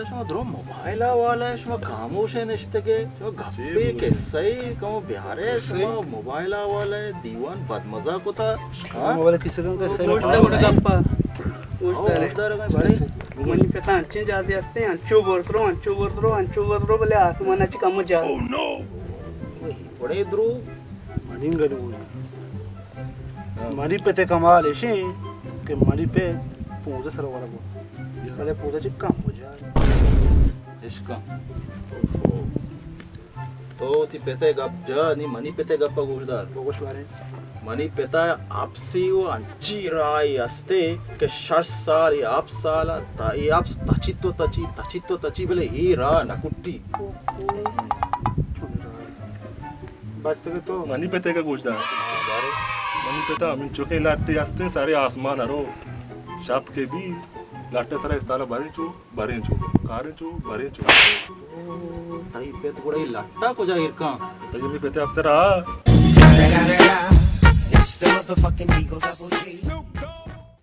شما درو موبائل ءِ حوالہ ءَ شما خاموش ءَ نشتگ ئے، شما گپے قصہ ءَ کمو بیارے، شما موبائل ءِ حوالہ ءَ دیوان بدمزہ کتا۔ ہاں؟ موبائل ءِ قصہ کن قصہ گوش دار، گوش دار۔ گوش دار، بارے۔ منی پتا انچیں جادے ہستے، انچو برت رو، انچو برت رو، انچو برت رو، بلے آسمان ءَ چہ کمو جا۔ بڑے درو۔ منی گلو۔ منی پت ءِ کمال ایش انت کہ منی پت پونز ءِ سر ءَ ورگ ءَ، بلے پونز ءَ چہ کم بجار۔ عشق ءَ۔ تو وتی پت ءِ گپ جا، نی منی پت ءِ گپ ءَ گوش دار۔ بگوش بارے۔ منی پت ءَ اپسی و انچی راہے ہستے کہ شش سال یا ہپت سال ءَ تا اے اپس تچیت و تچی، تچیت و تچی، بلے اے راہ نہ کٹی۔ بچتگ تو۔ منی پت ءَ گوش دار۔ منی پت ءَ ہمینچکیں لٹے ہستیں سارے آسمان ءَ رو۔ شپ کہ بی لٹ ءِ سرا استال ءَ بریں چو، بریں چو، کاریں چو، بریں چو۔ تئی پت گڑا اے لٹ ءَ کجا ایر کن؟ تئی منی پت ءِ افسر آ۔ It's the motherfucking Eagle Double G.